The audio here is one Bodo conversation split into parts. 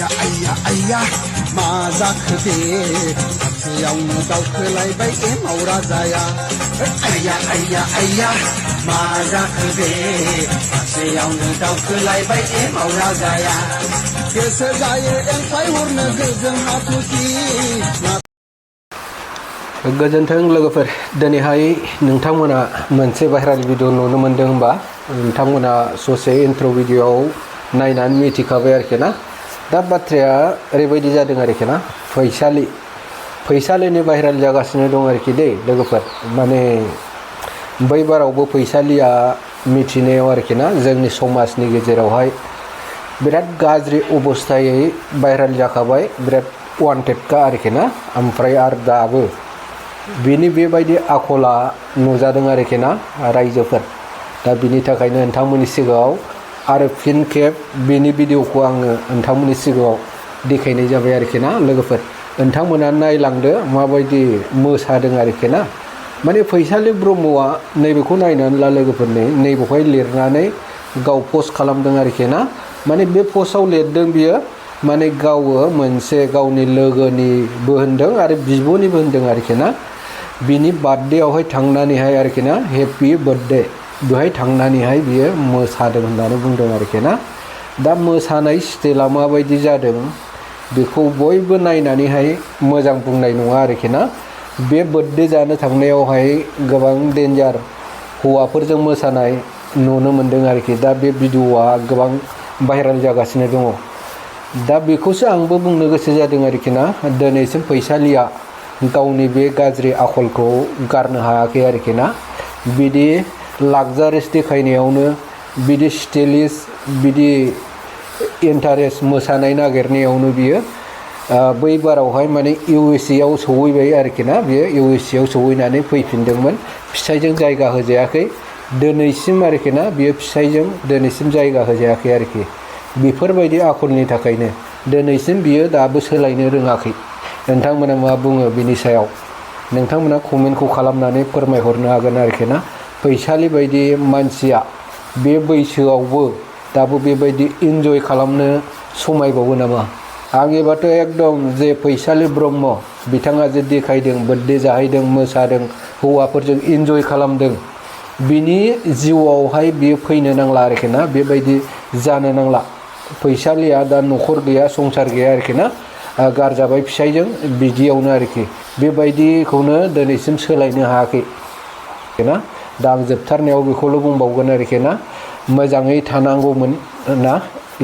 आया मा जाखो बे सासेयावनो दावखोलायबाय एमाव राजाया आया मा जाखो बे सासेयावनो दावखोलायबाय एमाव राजाया गोसो जायो एंखाय हरनो गोजों हाथरखि गोजोन्थों लोगोफोर दिनैहाय नोंथांमोना मोनसे भाइराल भिडिअ नुनो मोनदों होनबा नोंथांमोना ससे इन्ट्र भिडिअआव नायनानै मिथिखाबाय आरोखि ना दा बाथ्राया ओरैबायदि जादों आरोखि ना फैसालिनि भाइराल जागासिनो दं आरोखि दै लोगोफोर माने बै बारावबो फैसालिया मिथिनायाव आरोखि ना जोंनि समाजनि गेजेरावहाय बिराद गाज्रि अबस्थायै भाइराल जाखाबाय बिराद वान्टेडखा आरोखि ना ओमफ्राय आरो दाबो बिनि बेबायदि आखला नुजादों आरोखि ना रायजोफोर दा बिनि थाखायनो नोंथांमोननि सिगाङाव आरो फिन खेब बिनि भिडिअखौ आङो नोंथांमोननि सिगाङाव देखायनाय जाबाय आरोखि ना लोगोफोर नोंथांमोना नायलांदो माबायदि मोसादों आरोखि ना माने फैसालि ब्रह्मआ नैबेखौ नायनानै ला लोगोफोरनि नैबेवहाय लिरनानै गाव पस्ट खालामदों आरोखि ना माने बे पस्टआव लिरदों बियो माने गावो मोनसे गावनि लोगोनिबो होनदों आरो बिब'निबो होनदों आरोखि ना बिनि बार्थडेआवहाय थांनानैहाय आरोखि ना हेपि बार्थडे बेवहाय थांनानैहाय बियो मोसादों होननानै बुंदों आरोखि ना दा मोसानाय स्टाइला माबायदि जादों बेखौ बयबो नायनानैहाय मोजां बुंनाय नङा आरोखि ना बे बार्थडे जानो थांनायावहाय गोबां डेन्जार हौवाफोरजों मोसानाय नुनो मोनदों आरोखि दा बे भिडिअआ गोबां भाइराल जागासिनो दङ दा बेखौसो आंबो बुंनो गोसो जादों आरोखि ना दिनैसिम फैसालिया गावनि बे गाज्रि आखलखौ गारनो हायाखै आरोखि ना बिदि लाक्जारिस देखायनायावनो बिदि स्टाइलिश बिदि इन्टारेस्ट मोसानाय नागिरनायावनो बियो बै बारावहाय माने USA आव सहैबाय आरोखि ना बियो USA आव सहैनानै फैफिनदोंमोन फिसायजों जायगा होजायाखै दिनैसिम आरोखि ना बियो फिसायजों दिनैसिम जायगा होजायाखै आरोखि बेफोरबायदि आखलनि थाखायनो दिनैसिम बियो दाबो सोलायनो रोङाखै नोंथांमोना मा बुङो बिनि सायाव नोंथांमोना कमेन्टखौ खालामनानै फोरमायहरनो हागोन आरोखि ना फैसालि बायदि मानसिया बे बैसोआवबो दाबो बेबायदि इन्जय खालामनो समायबावो नामा आंनिबाथ' एकदम जे फैसालि ब्रह्म बिथाङा जे देखायदों बार्थडे जाहैदों मोसादों हौवाफोरजों इन्जय खालामदों बिनि जिउआवहाय बियो फैनो नांला आरोखि ना बेबायदि जानो नांला फैसालिया दा न'खर गैया संसार गैया आरोखि ना गारजाबाय फिसायजों बिदियावनो आरोखि बेबायदिखौनो दिनैसिम सोलायनो हायाखै ना दा आं जोबथारनायाव बेखौल' बुंबावगोन आरोखि ना मोजाङै थानांगौमोन ना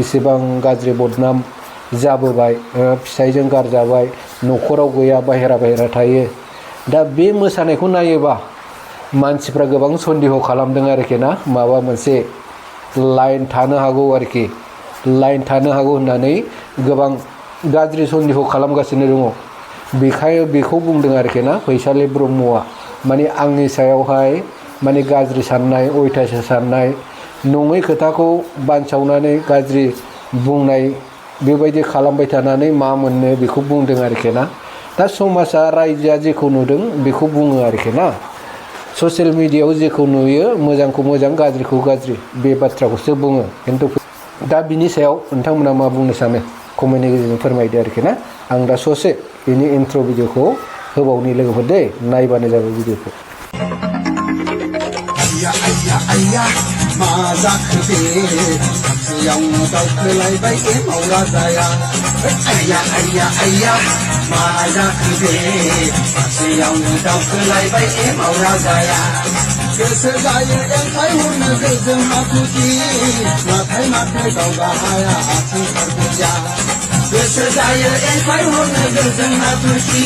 इसेबां गाज्रि बदनाम जाबोबाय फिसायजों गारजाबाय न'खराव गैया बाहेरा थायो दा बे मोसानायखौ नायोबा मानसिफ्रा गोबां सन्देह खालामदों आरोखि ना माबा मोनसे लाइन थानो हागौ आरोखि लाइन थानो हागौ होननानै गोबां गाज्रि सन्देह खालामगासिनो दङ बेखौ बुंदों आरोखि ना फैसालि ब्रह्मआ माने आंनि सायावहाय माने गाज्रि साननाय अयथासार साननाय नङै खोथाखौ बानसावनानै गाज्रि बुंनाय बेबायदि खालामबाय थानानै मा मोननो बेखौ बुंदों आरोखि ना दा समाजा रायजोआ जेखौ नुदों बेखौ बुङो आरोखि ना ससियेल मिडियायाव जेखौ नुयो मोजांखौ मोजां गाज्रिखौ गाज्रि बे बाथ्राखौसो बुङो खिन्थु दा बिनि सायाव नोंथांमोना मा बुंनो सानो कमेन्टनि गेजेरजों फोरमायदो आरोखि ना आं दा ससे बिनि इन्ट्र भिडिअखौ होबावनि लोगोफोर दे नायबानो जाबाय भिडिअखौ आया मा जाखो बे सासेयावनो दावखोलायबाय एमाव राजाया आया मा जाखो बे सासेयावनो दावखोलायबाय एमाव राजाया गोसो जायो एंखाय हरनो गोजों हाथरखि नाथाय माथो दावगा हाया आथिं फारगैया गोसो जायो एंखाय हरनो गोजों हाथरखि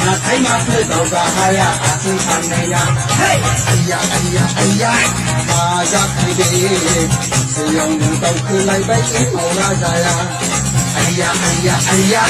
नाथाय माथो दावगा हाया आथिं फारनैया आया मा जाखो बे सासेयावनो दावखोलायबाय एमाव राजाया आया